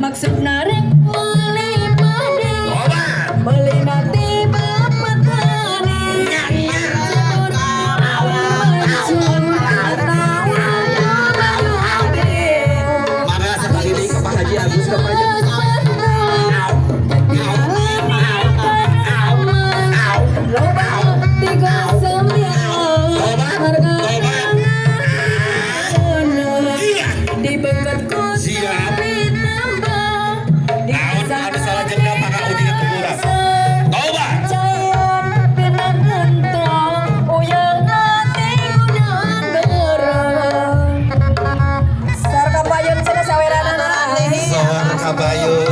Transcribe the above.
Maksudna rek meuli padi. Tobat. Meuli nanti bapak tani. Nya, nya. Tawa. Mangga sekali deui ke Pak Haji Agus ke Pak Haji. Tobat. Tobat. Iya. Siap. Naon anu salajengna, mangga udina kuburan. Tobat. Cayan pinang entong uyang nati gunang gerang. Sor kabayun cenah saweranana. Sor kabayun.